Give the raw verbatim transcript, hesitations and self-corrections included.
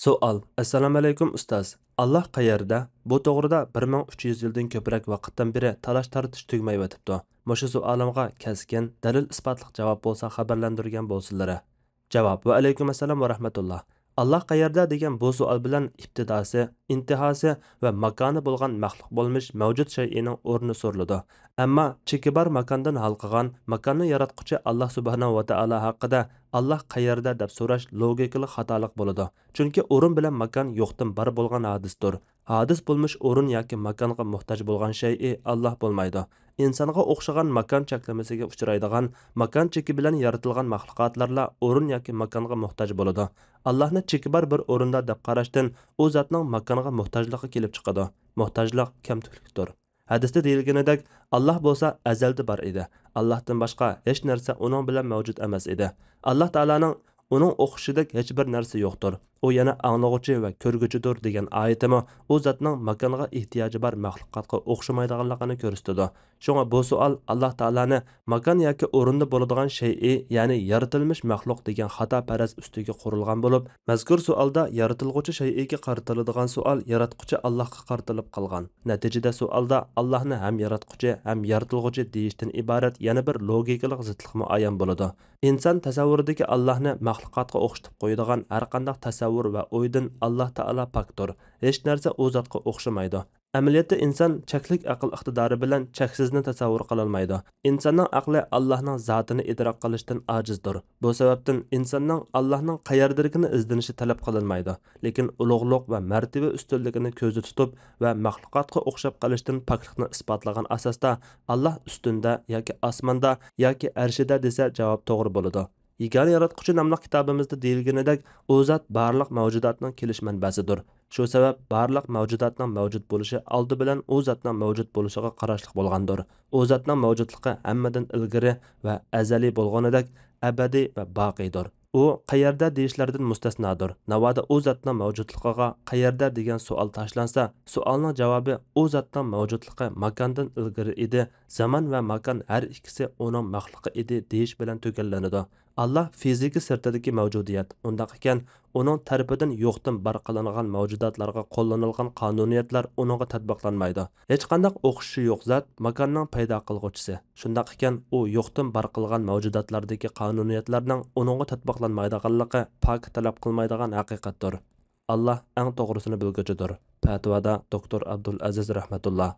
سوئال. ئەسسالامۇئەلەيكۇم ئۇستاز. ئاللاھ قەيەردە؟ بۇ توغرىدا بىر مىڭ ئۈچ يۈز يىلدىن كۆپرەك ۋاقىتتىن بېرى تالاش-تارتىش تۈگىمەيۋېتىپتۇ. مۇشۇ سوئالىمغا كەسكىن، دەلىل-ئىسپاتلىق جاۋاب بولسا خەۋەرلەندۈرگەن بولسىلىرى. جاۋاب. ۋەئەلەيكۇم ئەسسالام ۋە رەھمەتۇللا. ئاللاھ قەيەردە دېگەن بۇ سوئال بىلەن ئىپتىداسى، ئىنتىھاسى ۋە ماكانى بولغان مەخلۇق بولمىش مەۋجۇت شەيئىنىڭ ئورنى سورىلىدۇ. ئەمما چېكى بار ماكاندىن ھالقىغان، ماكاننى ياراتقۇچى ئاللاھ سۇبھانەھۇ ۋە تائالا ھەققىدە «ئاللاھ قەيەردە؟» دەپ سوراش لوگىكىلىق خاتالىق بولىدۇ. چۈنكى ئورۇن بىلەن ماكان يوقتىن بار بولغان ھادىستۇر. ھادىس بولمىش ئورۇن ياكى ماكانغا موھتاج بولغان شەيئى ئاللاھ بولمايدۇ. ئىنسانغا ئوخشىغان ماكان چەكلىمىسىگە ئۇچرايدىغان، ماكان چېكى بىلەن يارىتىلغان مەخلۇقاتلارلا ئورۇن ياكى ماكانغا موھتاج بولىدۇ. ئاللاھنى چېكى بار بىر ئورۇندا دەپ قاراشتىن ئۇ زاتنىڭ ماكانغا موھتاجلىقى كېلىپ چىقىدۇ. موھتاجلىق كەمتۈكلۈكتۇر. ھەدىستە دېيىلگىنىدەك، ئاللاھ بولسا ئەزەلدە بار ئىدى. ئاللاھتىن باشقا ھېچ نەرسە ئۇنىڭ بىلەن مەۋجۇت ئەمەس ئىدى. ئاللاھ تائالانىڭ «ئۇنىڭ ئوخشىشىدەك ھېچ بىر نەرسە يوقتۇر. ئۇ يەنە ئاڭلىغۇچى ۋە كۆرگۈچىدۇر» دېگەن ئايىتىمۇ ئۇ زاتنىڭ ماكانغا ئېھتىياجى بار مەخلۇقاتقا ئوخشىمايدىغانلىقىنى كۆرسىتىدۇ. شۇڭا بۇ سوئال ئاللاھ تائالانى ماكان ياكى ئورۇندا بولىدىغان شەيئى، يەنى يارىتىلمىش مەخلۇق دېگەن خاتا پەرەز ئۈستىگە قۇرۇلغان بولۇپ، مەزكۇر سوئالدا يارىتىلغۇچى شەيئىگە قارىتىلىدىغان سوئال ياراتقۇچى ئاللاھقا قارىتىلىپ قالغان. نەتىجىدە سوئالدا ئاللاھنى ھەم ياراتقۇچى، ھەم يارىتىلغۇچى دېيىشتىن ئىبارەت يەنە بىر لوگىكىلىق زىتلىقمۇ ئايان بولىدۇ. ئىنسان تەسەۋۋۇرىدىكى ئاللاھنى مەخلۇقاتقا ئوخشىتىپ قويىدىغان ھەرقانداق تەسەۋۋۇر ۋە ئويدىن ئاللاھ تائالا پاكتۇر. ھېچ نەرسە ئۇ زاتقا ئوخشىمايدۇ. ئەمەلىيەتتە ئىنسان چەكلىك ئەقىل ئىقتىدارى بىلەن چەكسىزنى تەسەۋۋۇر قىلالمايدۇ. ئىنساننىڭ ئەقلى ئاللاھنىڭ زاتىنى ئىدراك قىلىشتىن ئاجىزدۇر. بۇ سەۋەبتىن ئىنساننىڭ ئاللاھنىڭ قەيەردىلىكىنى ئىزدىنىشى تەلەپ قىلىنمايدۇ. لېكىن ئۇلۇغلۇق ۋە مەرتىۋە ئۈستۈنلۈكىنى كۆزدە تۇتۇپ ۋە مەخلۇقاتقا ئوخشاپ قېلىشتىن پاكلىقنى ئىسپاتلىغان ئاساستا، «ئاللاھ ئۈستۈندە ياكى ئاسماندا ياكى ئەرشىدە» دېسە، جاۋاب توغرا بولىدۇ. «يېگانە ياراتقۇچى» ناملىق كىتابىمىزدا دېيىلگىنىدەك، ئۇ زات بارلىق مەۋجۇداتنىڭ كېلىش مەنبەسىدۇر. شۇ سەۋەب بارلىق مەۋجۇداتنىڭ مەۋجۇت بولۇشى ئالدى بىلەن ئۇ زاتنىڭ مەۋجۇت بولۇشىغا قاراشلىق بولغاندۇر. ئۇ زاتنىڭ مەۋجۇتلۇقى ھەممىدىن ئىلگىرى ۋە ئەزەلىي بولغىنىدەك ئەبەدىي ۋە باقىيدۇر. ئۇ «قەيەردە؟» دېيىشلەردىن مۇستەسنادۇر. ناۋادا ئۇ زاتنىڭ مەۋجۇتلۇقىغا «قەيەردە؟» دېگەن سوئال تاشلانسا، سوئالنىڭ جاۋابى «ئۇ زاتنىڭ مەۋجۇتلۇقى ماكاندىن ئىلگىرى ئىدى، زامان ۋە ماكان ھەر ئىككىسى ئۇنىڭ مەخلۇقى ئىدى» دېيىش بىلەن تۈگەللىنىدۇ. ئاللاھ فىزىكا سىرتىدىكى مەۋجۇدىيەت. ئۇنداق ئىكەن، ئۇنىڭ تەرىپىدىن يوقتىن بار قىلىنغان مەۋجۇداتلارغا قوللىنىلغان قانۇنىيەتلەر ئۇنىڭغا تەتبىقلانمايدۇ. ھېچقانداق ئوخشىشى يوق زات ماكاننىڭ پەيدا قىلغۇچىسى. شۇنداق ئىكەن، ئۇ يوقتىن بار قىلغان مەۋجۇداتلاردىكى قانۇنىيەتلەرنىڭ ئۇنىڭغا تەتبىقلانمايدىغانلىقى پاكىت تەلەپ قىلمايدىغان ھەقىقەتتۇر. ئاللاھ ئەڭ توغرىسىنى بىلگۈچىدۇر. پەتىۋادا دوكتور ئابدۇل ئەزىز رەھمەتۇللا.